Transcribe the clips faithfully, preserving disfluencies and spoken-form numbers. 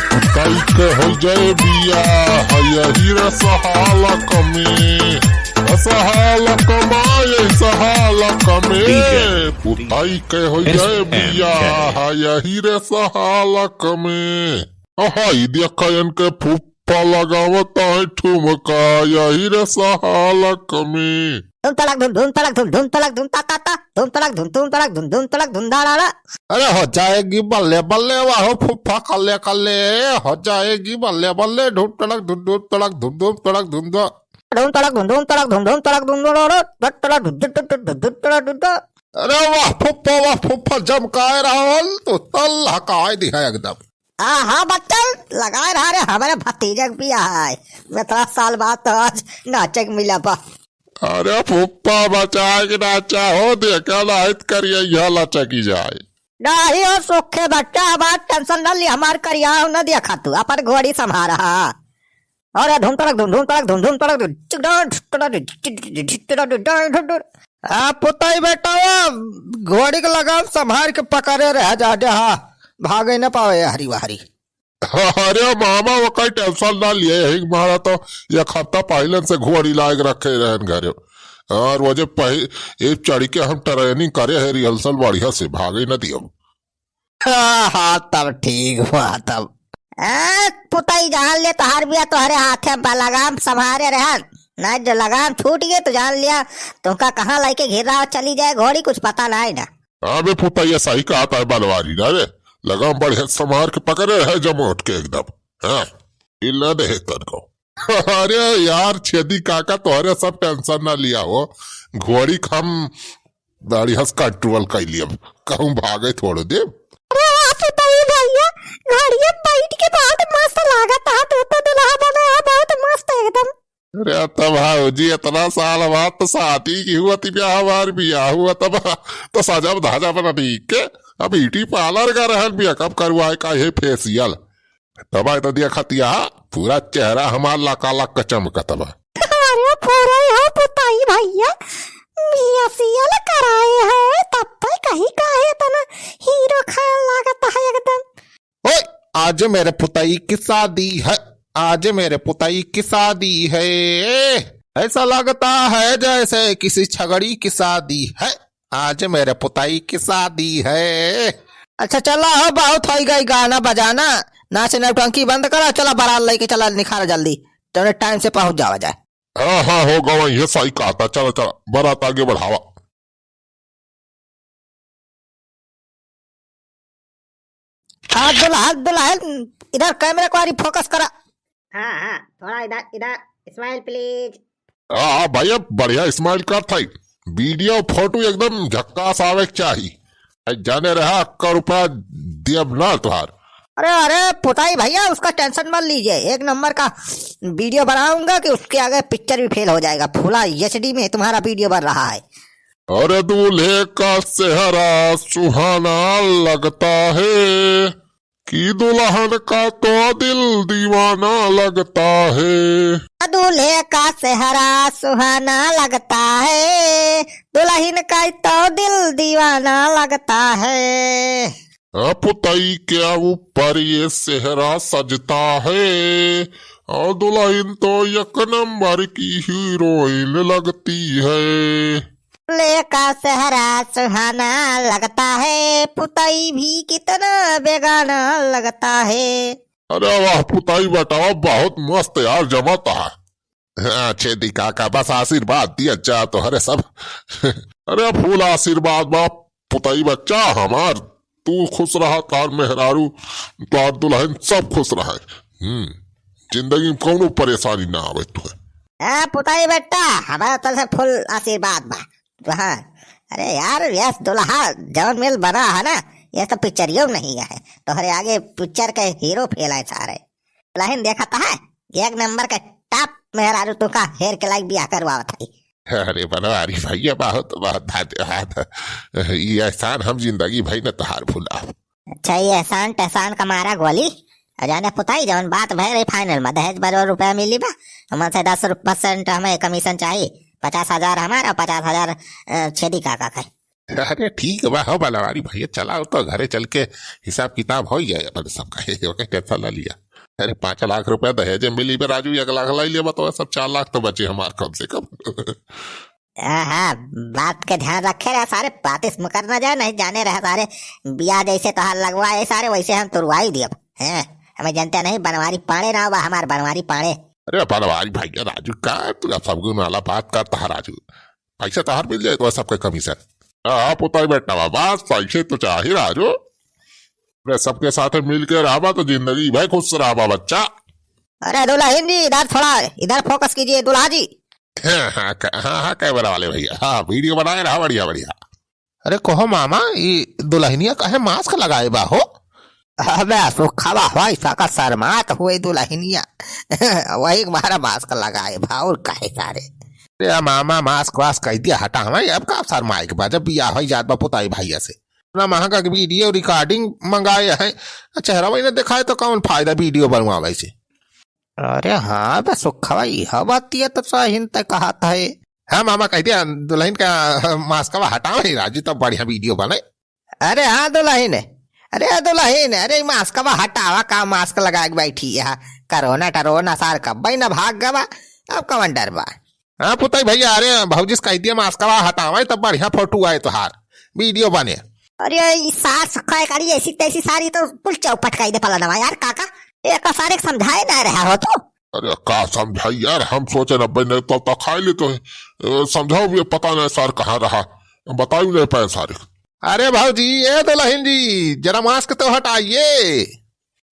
पुताई के होइ जाए बियाह, यही रसहालक में। रसहालक में, यही सहालक में। DJ पुताई के होइ जाए बियाह, यही रसहालक में। अहा, ई देखा इनके फूफा लगावत है ठुमका, यही रसहालक में। धूम तड़क धूम, धूम तड़क धूम, धूम तड़क धूम, ता ता ता, धूम तड़क धूम, धूम तड़क धूम, धूम तड़क धूम, दा दा दा। अरे हो जाएगी बल्ले बल्ले, वाहो फूफा कल्ले कल्ले, हो जाएगी बल्ले बल्ले, धूम तड़क धूम, धूम तड़क धूम, धूम तड़क धूम दा। धूम तड़क धूम, धूम तड़क धूम, धूम तड़क धूम दा दा दा, धूम तड़क धूम, धूम तड़क धूम, धूम तड़क धूम दा। अरे वाह फूफा, वाह फूफा, जमकाए रहल, तू तल हकाए दिहा एकदम। हाँ, हाँ, बच्चन, लगाए रहा रे, हमरे भतीजे के बियाह है। इतना साल बाद तो आज नाचे के मिला बा। अरे फूफा, बचाए के नाचा हो, देखा नाहित करिया यहाँ लचकी जाए। नाही हो सुखे बच्चा, हमार tension न लिया, हमार करिया हो न देखा तू, अपन घोड़ी संभारा। अरे धूम तड़क धूम, धूम तड़क धूम, धूम तड़क धूम, चिक डां, चिक डां, चिक डां, चिक डां, चिक डां, चिक डां। आ, पुताई बेटा, वो घोड़ी के लगाम संभार के पकड़े रह जा, जा, हाँ, भागे न पावे हरी वहरी। अरे मामा, वो कोई tension ना लिए, यही मारा तो एक हफ्ता पहले से घोड़ी लाग रखे रहन घरे। और वो जे पहि-, ये चढ़ के हम training करे है, rehearsal बढ़िया से, भागे न दियो। हाँ, हाँ, तब ठीक हुआ तब। ए, पुताई जान ले, तोहार बिया तोहरे हाथे बा, लगाम संभारे रहन। ना जो लगाम छूट गए तो जान लिया, तुमका कहाँ लेके घिर्रा चली जाए घोड़ी, कुछ पता नहीं ना। हाँ बे पुताई, सही कहा था बनवारी ना रे, लगाम बढ़िया संभार के पकड़े रहे जमोट के एकदम। हाँ, ढील ना दे तनको। अरे यार छेदी काका, तोहरे सब tension ना लिया हो, घोड़ी क हम बढ़िया से control कर लियब, कहूँ भागे थोड़ो देब। अरे वाह पुताई भैया, घोड़िया बैठ के बहुत मस्त लागत है, तू तो दुल्हा बना है, बहुत मस्त एकदम। अरे तब भौजी, इतना साल बाद तो शादी की हुआ थी, ब्याह हमार ब्याह हुआ तब तो सजब धजब न ठीक के, अब beauty parlour का रहन, makeup करवाए का ये facial। तब आए तो देखतिया, पूरा चेहरा हमार लकालक चमकत बा। अरे पूरा हो पुताई भैया, facial कराए है, तब पे कहीं काहे तना हीरो खान लागत है एकदम। ओए, आज मेरे पुताई की शादी है, आज मेरे पुताई की शादी है। ऐसा लगता है जैसे किसी छगड़ी की शादी है। आज मेरे पुताई की शादी है। अच्छा चला हो, बहुत होइ गई गाना बजाना, नाच नौटंकी बंद करा, चला बारात लेके चला, निखारा जल्दी, तने time से पहुँच जावा जाए। हाँ हाँ, हो गवा ये सही कहा था, चला चला, बारात आगे बढ़ावा। हाँ दुल्हा, दुल्हन, इधर camera को आरी focus करा। हाँ हाँ, थोड़ा इधर, इधर smile please। हाँ हाँ भैया, बढ़िया smile कर था। Video photo एकदम झक्कास आवे के चाही। ऐ जाने रहा, अक्का रुपया दियब ना तुहार। अरे अरे पुताई भैया, उसका tension मत लीजिए, एक number का video बनाऊंगा कि उसके आगे picture भी fail हो जाएगा। Full HD में तुम्हारा video बन रहा है। अरे दूल्हे का सेहरा सुहाना लगता है, कि दुल्हन का तो दिल दीवाना लगता है। दूल्हे का सेहरा सुहाना लगता है, दुल्हन का तो दिल दीवाना लगता है। आ, पुताई के ऊपर ये सेहरा सजता है, और दुल्हन तो एक number की heroine लगती है। दूल्हे का सेहरा सुहाना लगता है, पुताई भी कितना बेगाना लगता है। अरे वाह पुताई बेटा, बहुत मस्त यार, जमाता है। हाँ, छेदी काका, बस आशीर्वाद दिया जा तोहरे सब। अरे full आशीर्वाद बा पुताई बच्चा हमार, तू खुश रहा, तार मेहरारू, तार दुल्हन सब खुश रहे। हम्म, जिंदगी में कौनो परेशानी ना आवे तुहे। हाँ पुताई बेटा, हमारे तरफ से full आशीर्वाद बा। हाँ, अरे यार, यस दुल्हा जौन मेल बना है ना, ये तो पिक्चरियो में नहीं है। तोहरे आगे पिक्चर के हीरो फेल है सारे। दुल्हन देखा था, एक number के top मेहरारू तुका हेर के लायक बियाह करवावत है। अरे बनवारी भैया, बहुत बहुत धन्यवाद, ये एहसान हम जिंदगी भर न तोहार भुलाब। अच्छा, ये एहसान टेहसान का मारा गोली। और जाने पुताई, जौन बात भय रही final में, दहेज बरोबर रुपया मिली बा, हमन से दस percent हमें commission चाहिए, पचास हजार हमारा और पचास हजार, अ, छेदी काका का। अरे ठीक बा हो बनवारी भैया, चला तो घरे चल के हिसाब किताब होइ जाए अपन सबका। ओके, टेंशन ना लिया। अरे पाँच लाख रुपया दहेज मिली बे राजू, एक लाख लाई लिया, बताओ सब चार लाख तो बचे हमार कम से कम। हाँ, हाँ, बात के ध्यान रखे रहे सारे, बातिस मुकर ना जाए, नहीं जाने रहे सारे, बियाह जैसे तोहार लगवाए सारे, वैसे हम तुरवाई दियब। हैं, हमें जनते नहीं, बनवारी पाड़े नाव बा हमार, बनवारी पाड़े। अरे बनवारी भैया राजू, का तू अब सब गुण वाला बात करता है राजू, पैसा तोहार मिल जाए तो सबके कमी से। हाँ, पुताई बेटा बा, बस ऐसे तो चाही राजू। अरे सबके साथ मिल के रहबा तो जिंदगी भर खुश रहबा बच्चा। अरे दुल्हन जी, इधर थोड़ा, इधर फोकस कीजिए दूल्हा जी। हाँ, हाँ, क-, हाँ, हाँ, कैमरा वाले भैया, हाँ, वीडियो बनाए रहा, बढ़िया, बढ़िया। अरे कहो मामा, ई दुल्हनिया काहे मास्क लगाए बा हो? अबे सुखवा, भाई साका शर्मात हुए दुल्हनिया। वही मारा मास्क लगाए बा, और काहे सारे? अरे मामा, मास्क वास्क कह दिया, हटा हमें, अब का शर्माए के बा, जब बियाह होइ जात बा पुताई भैया से। इतना महंगा के वीडियो रिकॉर्डिंग मंगाए हैं, चेहरा वही ना दिखाए तो कौन फायदा वीडियो बनवावे से? अरे हाँ बे सुखवा, यह बात ये तो सही न ते कहत है। हाँ मामा, कह दिया दुल्हन का मास्कवा हटावे ही राजू, तब बढ़िया वीडियो बने। अरे हाँ दुल्हन, अरे दुल्हन, अरे मास्कवा हटावा, का मास्क लगा के बैठी है? कोरोना टरोना सार कब न भाग गवा, अब कौन डर बा? हाँ पुताई भैया, अरे भौजी से कह दिया मास्कवा हटावे तब बढ़िया फोटो आए तोहार, वीडियो बने। अरे ई सार सुखा करी ऐसी तैसी सारी तो कुल चौपट कह दे पलनवा यार काका। एक तो सारे के समझाए ना रहा हो तू। अरे का समझाई यार, हम सोचे न बने तो, तो खाई ले तो है। ए, समझाओ भी पता नहीं सार कहाँ रहा, बताओ नहीं पाए सारे। अरे भौजी, ए दुल्हन जी, जरा मास्क तो हटाइए।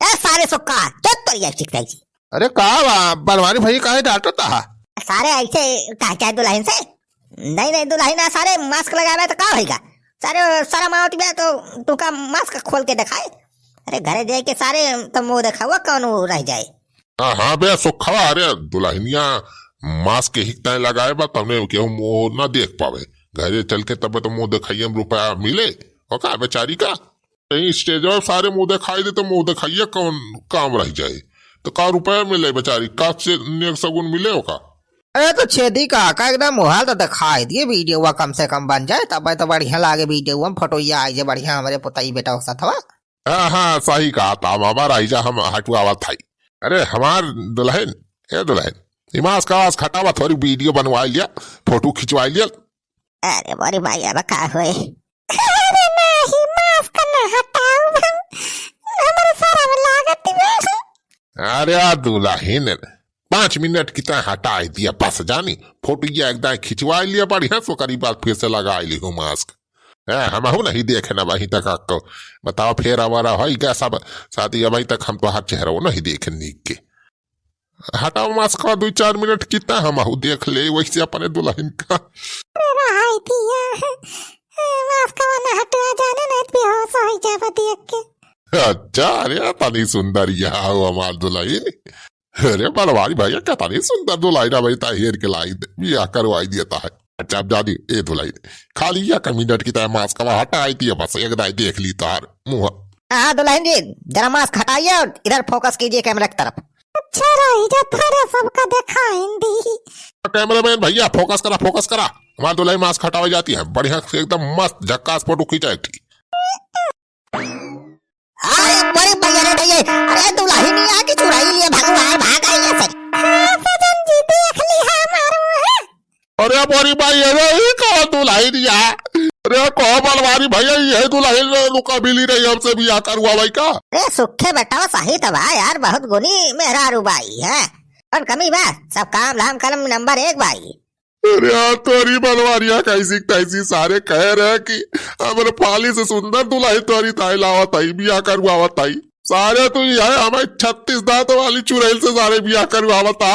ए सारे सुक्का, चुप तो यार चिकनाई जी। अरे का बा, बनवारी भाई काहे डांटत हा? सारे ऐसे कह चाहे दुल्हन से? नहीं, नहीं, दुल्हन ना सारे मास्क लगावे तो का होइगा? सारे शर्म आवत बा तो तू का मास्क खोल के दिखाए? अरे घरे जाए के सारे तो मुंह दिखावा कौन वो रह जाए। हाँ, हाँ बे सुखवा, अरे दुल्हनिया मास्क ही तय लगाए बा, तबने केहू मुंह ना देख पावे। घरे चल के तब तो मुंह दिखाइए में रुपया मिले, और का बेचारी का? कहीं स्टेज पर सारे मुंह दिखाई दे तो मुंह दिखाइए कौन काम रह जाए, तो का रुपया मिले बेचारी का, से नेक सगुन मिले ओका? अरे तो छेदी काका एकदम मुहाल तो दिखाई दिए, वीडियो कम से कम बन जाए तब तो बढ़िया लागे, वीडियो में फोटो ये आई जे बढ़िया हमारे पुताई बेटा हो सथवा। हाँ, हाँ, सही कहा था, हमारा ऐसा हम हटुआवत है। अरे हमार दुल्हन, ए दुल्हन, ई मास्क का आवाज हटावा, थोड़ी वीडियो बनवा लिया, फोटो खिंचवा लिया। अरे मोरी माई, अब का होए? अरे नाही, मास्क ना हटाऊ हम, हमरे शरम लागत बा। अरे आ दुल्हन, पाँच मिनट की तरह हटाई दिया बस जानी, फोटो ये एकदम खिंचवा लिया बढ़िया से, ओकरी बाद फिर से लगा ली हो मास्क। ए, हमहू नहीं देखे ना अभी तक आपको। बताओ फेर हमारा होई गया सब शादी, अभी तक हम तो हर चेहरा नहीं देखे नीक के। हटाओ मास्क का दुई चार मिनट कितना हमहू देख ले वैसे अपने दुल्हन का। अरे रहाई दिया। ए, मास्क का ना हटवा जाने नहीं तो बेहोश हो जाबा देख के। अच्छा, अरे तनी सुंदर यहाँ हो हमार दुल्हन। अरे बनवारी भैया, कतनी सुंदर दुल्हन है भाई, ताहेर के लाई दे, बियाह करवाई देता है। अच्छा, अब जा दी, ए दुल्हन, खाली एक मिनट की तरह मास्क का हटाई दिए, बस एक दाई देख ली तार मुंह। हाँ दुल्हन जी, जरा मास्क हटाइए और इधर फोकस कीजिए कैमरा की तरफ। अच्छा रही जा, थारे सबका दिखाइन दी। कैमरामैन भैया, फोकस करा, फोकस करा, हमार दुल्हन मास्क हटावे जाती है, बढ़िया से एकदम मस्त झक्कास फोटो खींचा एक ठी। अरे बड़ी भैया रे भैया, अरे दुल्हनिया की चुराई लिए भगवान भाग आई है सर। हाँ सजन जी, देख ली है हमार मुंह। अरे बड़ी भाई, अरे ई कौन दुल्हनिया? अरे कौन बनवारी भैया, ये दुल्हन लुका मिली रही हमसे बियाह करवा भाई का? अरे सुखे बेटा, सही तो बा यार, बहुत गुनी मेहरारू बाई है। कौन कमी बा? सब काम धाम कलम नंबर एक बाई। अरे यार, तोरी बनवारिया कैसी तैसी सारे कह रहे कि हमरे पाली से सुंदर दुल्हन तोरी ताई लावत आई, बियाह करवावत आई। सारे तू यह हमें छत्तीस दांत वाली चुड़ैल से सारे बियाह करवावत आ।